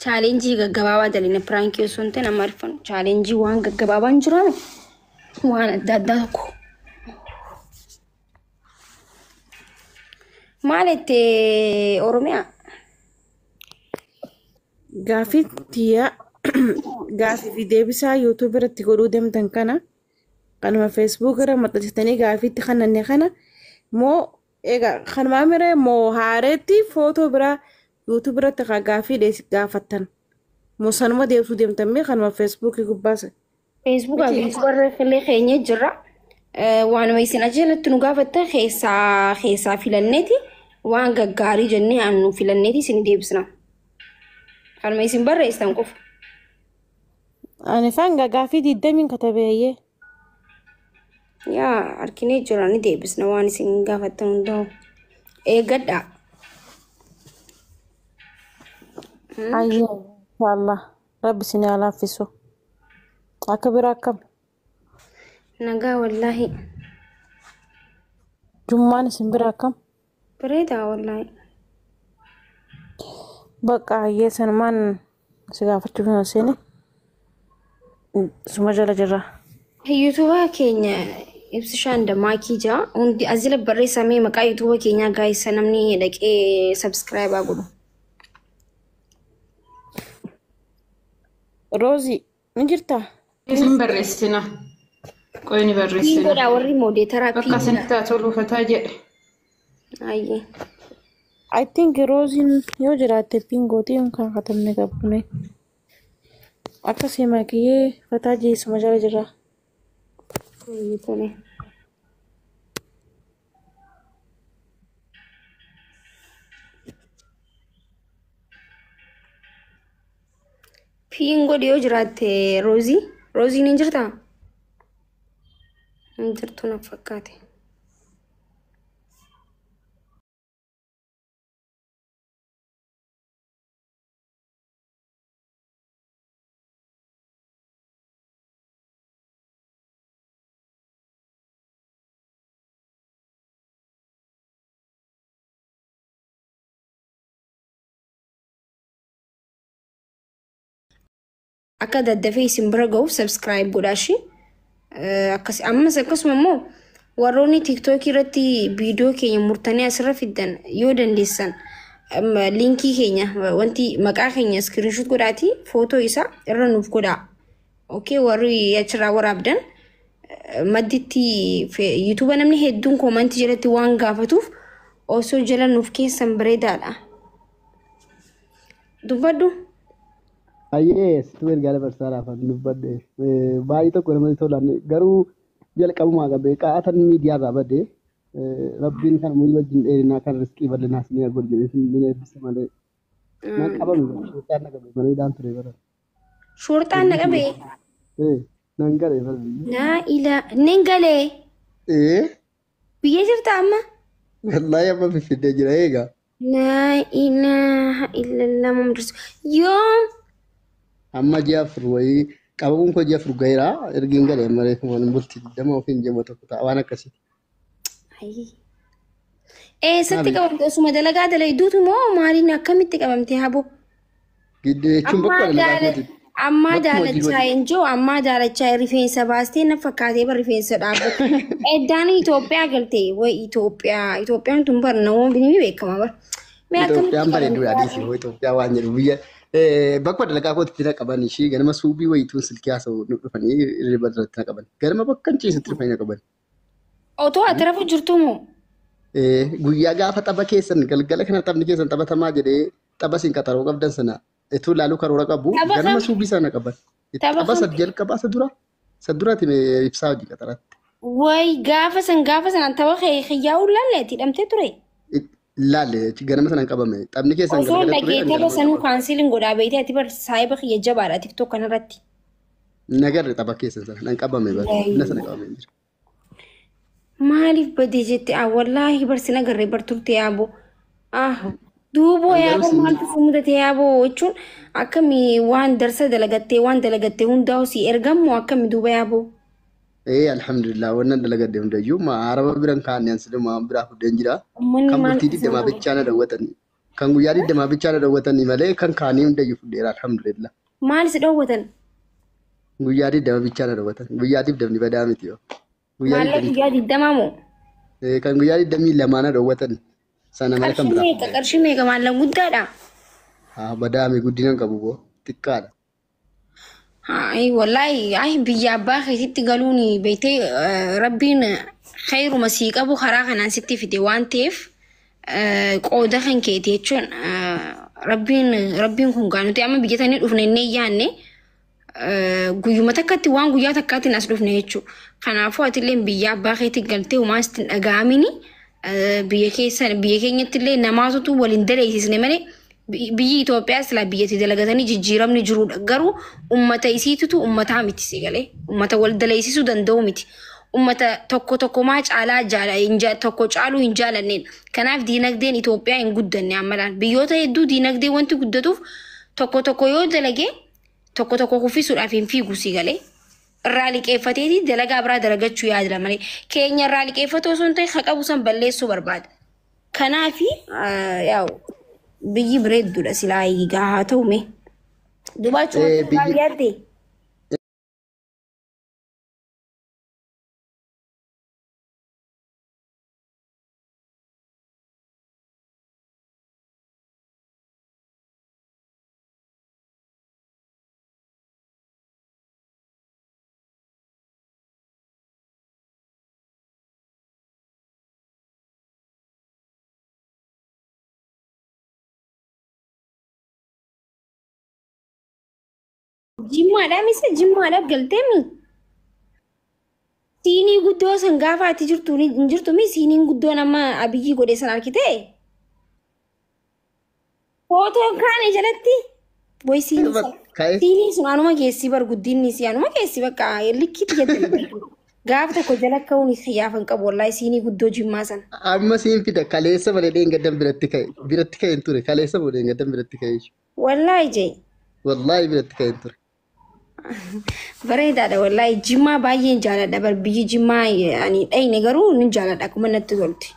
Chaalenjii gaggabaabaa dalina piraankii osoo hin ta'in amma arfan chaalenjii waan gaggabaabaan jiraame waan adda addaa tokko. Maal itti Oromiyaa? Gaafii tiyya gaafii fi deebisaa yuutuub irratti godhuu deemtan kana kanuma feesbuuk irra maxxansitanii gaafiitti kannanne kana moo egaa kanumaa miree moo haareetti footoo biraa yuutuub irratti kan gaafii gaafattan moo sanuma deebisuu deemtan mee kanuma feesbuukii gubbaas. Feesbuukaa fi yuutuubarra illee keenya jirra. Waanuma isin ajalatti nu gaafattan keessaa keessaa filanneeti waan gaggaarii jennee annu filanneeti isin deebisna. Kanuma isin barreessitan qofa. Ani faan gaafii 20 katabeeyyee. Yaa harkinee jira ni deebisna waan isin gaafattan hundaa'u. Eeggadhaa. Ayyee inshallah rabbi isin haa laaffisu. Akka biraa akkam? Nagaa wallaahi. Jummaan isin bira akkam? Bareedaa wallaahi. Bakka hayyee sanumaan si gaafachuuf hin seene. Suma jala jirra. Yuutuuba keenya ibsishaan damaakii jira. Hundi asila barreessamee maqaa yuutuuba keenyaa gaayisa namni dhaqee sabskiraayibaa godhu. Roozii ni jirtaa? Isin barreessina. Qoy ni Piin barreessina. godhaa warri moodeetaraa Bakka piin godhaa. isinitti haa tolu fataa jedhe. Ayyee. I think Rooziin yoo jiraatte piin gootii yookaan katabne qabne. Akkasii makiyyee fataa jee suma jala jirra. Ayyee tole. Piin godhi yoo jiraatte Roozii. Rooziin hin jirtaa? Hin jirtu na fakkaate. Akka daddafee isin bira ga'uuf sabskiraayib godhaashi. Akkas ammas akkasuma immoo warroonni tiiktookii irratti viidiyoo keenya murtanii asirra fiddan yoo dandeessan liinkii keenya wanti maqaa keenya iskiriinshuut godhaati footoo isaa irra nuuf godhaa. Okay warri achirraa waraabdan madditti yuutuuba namni hedduun koomantii jalatti waan gaafatuuf osoo jala nuuf keessan bareedaadha. Dubbadhu. Ayyee situ ergaa dabarsaa laafan dubbadhe. Baay'ee tokko namatti tolan garuu jalqabumaa qabee qaatan miidiyaa irraa badee rabbiin kan umurii wajjin dheerinaa kan riskii bal'inaas ni godhu jedhee sin eebbisa malee. Nan qabame shorxaan na qabe malee dhaan ture bara. Shorxaan na qabee. Nan galee bara biyya. Laa ilaa nin galee. Biyya jirta amma? Wallaahi amma finfinnee jira eegaa. Laa ilaaha illallah Muhammad Rasul. Yoom? Amma ji'a 4 wayii qabamuun koo ji'a 4 gaheera. Ergiin galee amma reefu waan bultii 20 ofiin ji'a tokko ta'a waan akkasii. Ayii. Eessatti qabamte? Osuma dalagaa dalayduutu moo maaliin akkamitti qabamte haboo? Gidduu jechuun Ammaa bakka dalagaa jaala kooti. ammaa Bakkuma hojii jaalachaa kooti. hin jiru ammaa jaalachaa rifeensa baastee na fakkaatee bar rifeensa dhaabbatte. Eddaan Itoophiyaa galte way Itoophiyaa Itoophiyaan tun bar namoonni ni beekama bar. Mee akkamitti Itoophiyaan bareedduu qabamte? dhiisii hoo Itoophiyaa waan jedhu biyya bakka dalagaa kootitti na qaban ishii ganama suubii wayituun silkii haasa'u nu dhufanii hirriba irratti na qaban. Ganama bakka hin ciisutti dhufanii na qaban. Otoo ati rafu jirtu moo? Guyyaa gaafa tapha keessan galgala kana taphni keessan taphatamaa jedhee tapha isin qaxaroo qabdan sana utuu ilaaluu karoora qabu Tapha ganama kam? suubii sana qaban. Tapha Tapha kam? isa jalqabaa isa dura isa duraati ibsaa hojii qaxaraatti. Way gaafa san gaafa san tapha kiyyaa'uu laalleetti hidhamtee ture. Laalle ganama sana hin qabame. Taphni keessan Osoo galgala ture dhagee ani tapha ganama sanuu qabame. kaansiiliin godhaa beektee ati bar saayiba kiyya jabaadha tiktok kanarratti. Nagarre tapha keessan sana nan qabame bar. Inna sana qabame hin jiru. Maaliif badee jette ah wallaahi bar sin agarree bar turte yaaboo. Ah duuboo An garuu yaaboo sin maaltu si mudate yaaboo jechuun akkami waan darsa dalagattee waan dalagattee hundaa'u si ergammoo akkami duuba yaaboo. Alhamdulillah wannan dalagadde hundayyuu ma araba biran kaanne ansiduma biraa fuddeen jira. Uummanni Kan maal bultii digdamaa bichaa na dawwatan. Kan guyyaa digdamaa bichaa na dawwatanii malee kan kaanii hundayyuu fudheera alhamdulillah. Maal si dhoowwatan? Guyyaa digdama bichaa na dawwatan. Guyyaa digdamni badaa miti yoo. Guyyaa Maallaqa digdamii guyyaa digdamaa moo? Kan guyyaa 22 na dawwatan. Sana malee kan Qarshii biraa meeqa? fudheera. Qarshii meeqa maallaqa guddaadha? Haa badaami guddina hin qabu boo xiqqaadha. Ay wallahi ay biyya abbaa keetitti galuun beektee rabbiin khayruma sii qabu karaa kanaan sitti fide waan ta'eef qooda kan keeti jechuun rabbiin kun gaa nuti amma biyya tanii dhufne inni yaanne guyyuma takkatti waan guyyaa takkaatiin as dhufne jechuudha. Kanaafuu atillee biyya abbaa keetti galtee homaa sitti hin dhaga'amini biyya keessa biyya keenyatti illee namaatutu waliin daleessisne malee biyyi Itoophiyaa silaa biyyatti dalagatanii jijjiiramni jirudha. Garuu ummata isiitutu ummataa miti si galee ummata wal daleessisuu danda'u miti. Ummata tokko tokkomaa caalaa jaala hin tokko caaluu hin jaalanneen. Kanaaf diinagdeen Itoophiyaa hin guddanne ammalaan. Biyyoota hedduu diinagdee wanti guddatuuf tokko tokko yoo dalagee tokko tokko kuffisuudhaaf hin fiigu si galee. Irraa liqeeffateeti dalagaa biraa dalagachuu yaadila malee keenya irraa liqeeffatoo osoo hin ta'in haa qabu san balleessuu barbaada. Kanaafi yaa'u biyyi bareedduudha silaa egaa haa ta'u mee. Dubaachuu Biyyi yaadde. Jimmaadhaa misa jimmaadhaaf galteemi. Siinii guddoo san gaafa ati jirtu hin jirtu mi siiniin guddoon amma Abiyyi godhe san argitee? Footoon kaane jalatti boy siinii san Ka'e siinii sun anuma keessi bar guddinni si anuma keessi bakka likkiitti jette. Gaafa tokko jala ka'uun xiyyaaf hin qabu wallaahi siinii guddoo jimmaa sana. Amma siin fida kaleessa malee dheengaddan biratti ka'e biratti ka'e hin ture kaleessa malee dheengaddan biratti ka'e jechuudha. Wallaahi jee. Wallaahi biratti ka'e hin ture. Bareedaadha wallaahi jimmaa baay'een jaaladha bar biyyi jimmaa ani dhayne garuu ni jaaladha akkuma natti tolti.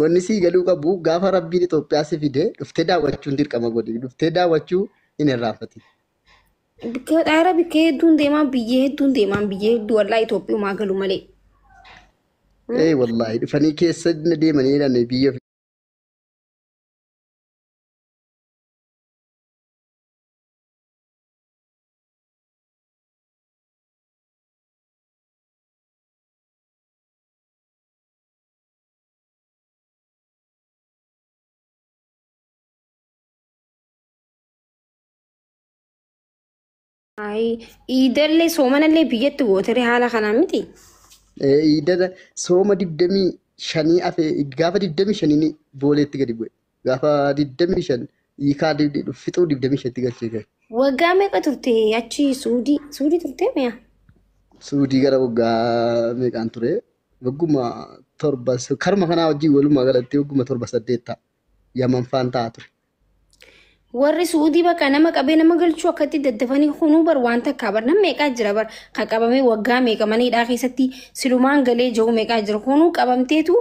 Wanni sii galuu qabu gaafa rabbiin Itoophiyaa si fide dhuftee daawwachuun dirqama godhi dhuftee daawwachuu hin irraanfatin. Bikka dhaara bikka hedduun deemaa biyya hedduun deemaa biyya hedduu wallaahi Itoophiyumaa galu malee. Wallaahi dhufanii keessa deemanii jedhan biyya Ayi iidallee soomanallee biyyatti gootere haala kanaan miti. Iidala sooma 25 hafe gaafa 25 booleetti gadi bu'e. Gaafa 25 hiikaa fixuu 25tti galchee gahe. Waggaa meeqa turte achi Suudii Suudii turte mi'a? Suudii gara waggaa meeqaan ture? Wagguma torba karuma kanaa wajjin walumaa galatti wagguma torba saddeet ta'a. Yaman faan ta'a ture. Warri Suudii bakka nama qabee nama galchuu akkatti daddafanii kunuu bar waan takkaa bar nama meeqaa jira bar kan qabamee waggaa meeqa mana hidhaa keessatti silumaan galee jiru meeqaa jira kunuu qabamteetu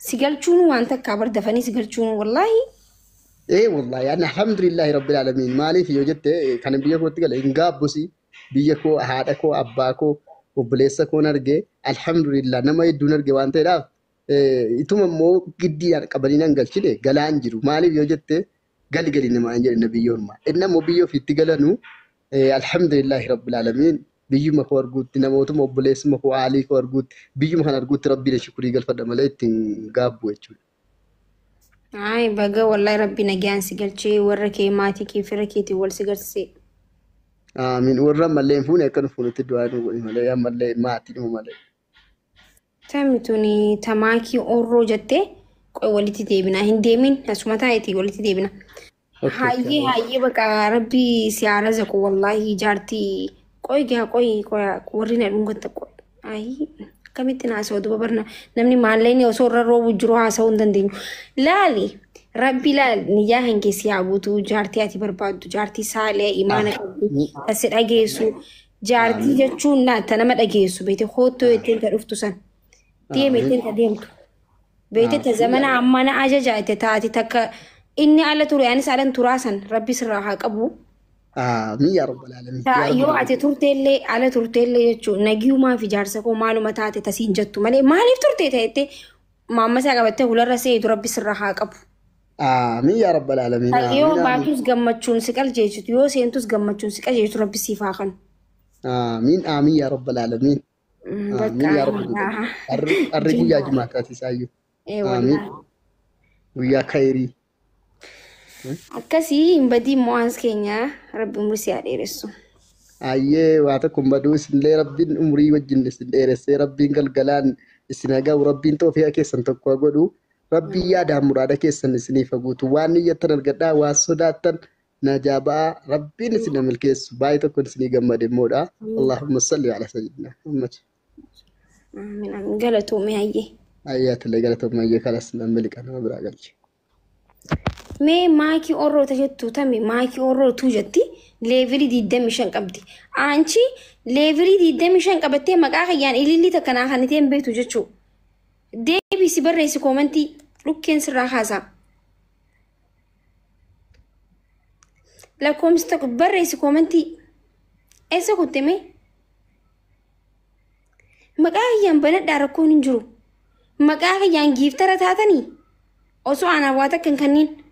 si galchuun waan takkaa bar dafanii si galchuun wallaahi. Wallahi ani alhamdulillahi rabbil alamin maaliif yoo jette kan biyya kootti gale hin gaabbusi biyya koo haadha koo abbaa koo obboleessa koon arge alhamdulillah nama hedduun arge waan ta'eedhaaf ituma immoo giddiidhaan qabanii nan galchine galaan jiru maaliif yoo jette gali gali namaa hin jedhe biyya ormaa inni ammoo biyya ofiitti galanu alhamdulillahi rabbil alamin biyyuma koo arguutti namootuma obboleessuma koo aalii koo arguutti biyyuma kana arguutti rabbiin shukurii galfadha malee ittiin gaabbu jechuudha. Ay baga wallahi rabbi nagaan si galchee warra kee maatii kee fira keetiin wal si garsiise. Amiin warra ammallee hin fuune akka nu fuunutti du'aa nu godhi malee ammallee maatiidhuma malee. Tammi tuni tamaakii orroo jettee qoy walitti deebina hin deemin asuma taa'itii walitti deebina. Hayyee hayyee baqa rabbi si haa razaqu wallahi jaartii qoy gaa qoy qoy warri na dhungatan qoy. Ayi akkamitti haasa'u duba barna namni maallaqni osoo irra roobu jiru haasa'uu hin dandeenyu. Laali rabbi laal niyyaa kan keessi haa guutuu jaartii ati barbaaddu jaartii saalee imaana qabdu asi dhageessu Jaartii jechuun ta nama dhageessu beete koottoo ittiin ta dhuftu san. Deeme ittiin ta deemtu. Beete ta zamana ammaa na ajaja itti taati takka inni ala ture anis alan turaa san rabbi sirraa haa qabu. Amiin yaa rabbal aalamiin. Ta yoo ati turteellee ala turteellee jechuun nagiyumaa fi jaarsa koo maaluma taate tasiin jettu malee maaliif turte ta'ettee maammasaa qabattee hularra seetu rabbi sirraa haa qabu. Amiin yaa rabbal aalamiin. Yoo baatus gammachuun si qaljeessitu yoo seentus gammachuun si qaljeessitu rabbi siif haa kanu. Amiin amiin yaa rabbal aalamiin. Amiin yaa rabbal aalamiin. Arri guyyaa jimaataati isaayyuu. Amiin. Guyyaa kayrii. Akkasii hin badiin mo'aans keenya rabbi umrii si haa dheeressu. Ayyee waa tokko hin baduu isinillee rabbiin umrii wajjin isin dheeressee rabbiin galgalaan isin haa ga'u rabbiin toofiyaa keessan tokko haa godhu rabbiin yaadaan muraada keessan isiniif haa guutu waan niyyattan argadhaa waan sodaattan najaa ba'aa rabbiin isin haa milkeessu baay'ee tokkoon isinii gammade immoodha. Allahumma salli ala sayyidina Muhammad. Amiin amiin galatoomii hayyee. Ayyaatilee galatoomii hayyee kalas nan miliqa nama biraa galche. Mee maakii orroota jettu tami maakii orrootu jetti leevilii 25 qabdi. Aanchi leevilii 25 qabattee maqaa kiyyaan ilillii takka naa kan ittiin beektu jechuudha. Deebisi barreessi koomantii dhukkeen sirraa kaasaa. Lakkoomsi tokko barreessi koomantii eessa kutte mee? Maqaa kiyyaan banadhaa rakkoon hin jiru. Maqaa kiyyaan giiftara taatanii osoo anaa waa takka hin kenniin.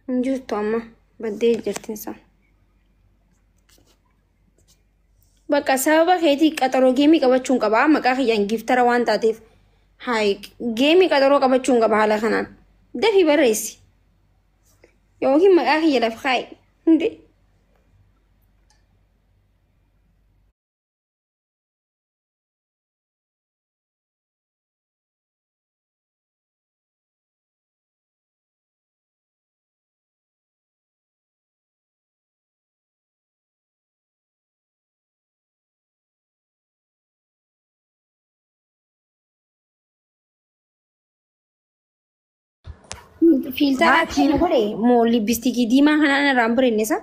Hin jirtu amma baddee jirtinsa. Bakka sababa keetii qaxaroo geemii qabachuun qaba maqaa kiyyaan giiftara waan taateef. Hayi geemii qaxaroo qabachuun qaba haala kanaan. Dafii barreessi. Yookiin maqaa kiyya lafa kaa'i. Hundee. Fiiltara akkana godhe moo lippisiikii diimaa kanaan irraan bareennesa.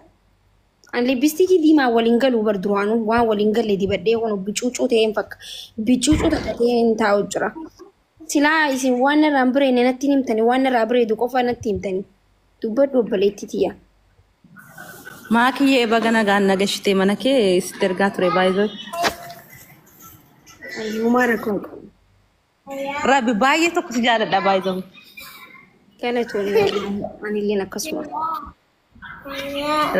Ani lippisiikii diimaa waliin galuu bar duraanuu waan waliin galle dibadhee kun bicuucuu ta'een fakka bicuucuu takka ta'een taa'u jira. Silaa isin waan irraan bareenne natti himtani waan irraa bareedu qofa natti himtani. Dubbadhu obboleetti tiyya. Maakiyyee baga nagaan nagashitee mana kee sitti ergaa ture baay'ee. Ayyuumaa rakkoo qabu. Rabbi baay'ee tokko si jaaladha baay'ee. Galatoonni anilleen akkasuma.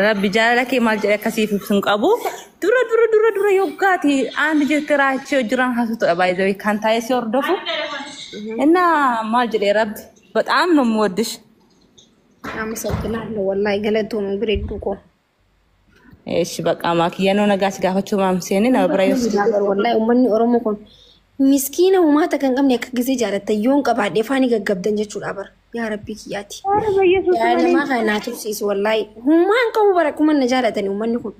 Rabbi jaalala kee maal jedhe akkasiif ibsu hin qabu. Dura dura dura dura yoggaati aan jettee raachee jiran haasutudha baay'ee kan taa'ee si hordofu. Innaa maal jedhee rabbi በጣም ነው የምወድሽ። አመሰግናለሁ። ወላሂ galatoomii bareedduu koo. እሺ በቃ ማክዬ ነው ነጋሽ gaafachuu maamseeni nama bira yoo Wallahi uummanni Oromoo kun miskiina uummata kan qabne akka gisee jaalattan yoon qabaadhe faani gaggabdan jechuudha bara. Yaa Rabbii kiyyaati. Yaa namaa kana naa tursiisu wallahi. Hummaan qabu bara akkuma na jaalatani uummanni kun.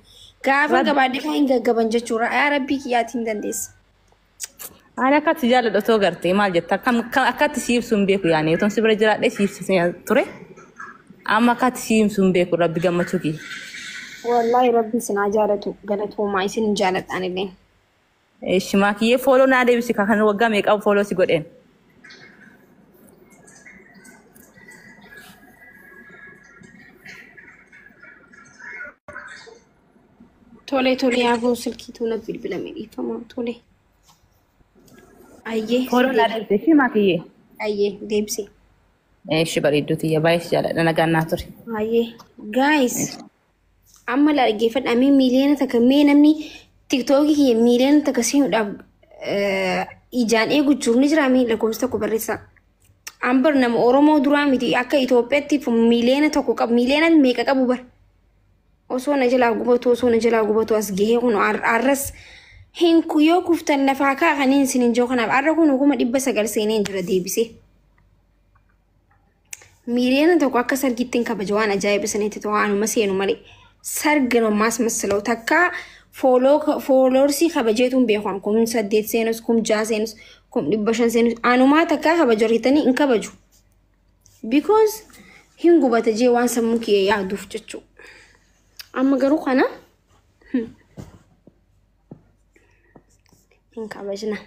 Gaafa qabaadhe faan hin gaggaban jechuudha. Yaa Rabbii kiyyaati hin dandeessa. Ani akkatti jaaladha otoo gartee maal jetta akkatti si ibsu hin beeku yaani otoon si bira jiraadhee si ibsu ture amma akkatti si ibsu hin beeku rabbi gammachuu kiyya. Wallahi Rabbi isin haa jaalatu galatoomaa isin hin jaaladhaan illee. Eshi maakiyyee fooloo naa deebisi kan waggaa meeqa fooloo si godheen. Tole tole yaaboo silkiituu na bilbilame dhiifama tole. Ayyee. Fooloo naa deebisi eshi maakiyyee. Ayyee deebisi. Eshi bareedduu tiyya baay'ee si jaaladha nagaan naa ture. Ayyee guys amma la dhaggeeffadhaa mee miiliyoona takka mee namni tiktookii kiyya miiliyoona takka seenuudhaaf ijaan eegu jiru ni jira mee lakkoofsa tokko barreessaa. An bar nama Oromoo duraa miti akka Itoophiyaatti miiliyoona tokko qabu miiliyoona meeqa qabu bar. Osoo na jalaa gubatu osoo na jalaa gubatu as gahee kun arras hin yoo kuftan lafaa kaa'anii isin hin jiru kanaaf arra kun 900,000 seenee jira deebisee. Miiliyoona tokko akka sargiitti hin kabaja waan ajaa'iba sanitti ta'u waanuma seenu malee sargina maas masalau takka fooloorsii kabajeetu hin beeku 8,000 seenus 6,000 seenus 500,000 seenus anumaa takka kabaja argitanii hin kabaju. Because hin gubata jee waan sammuu kiyya yaaduuf jechuudha. Amma garuu kana hin kabajna.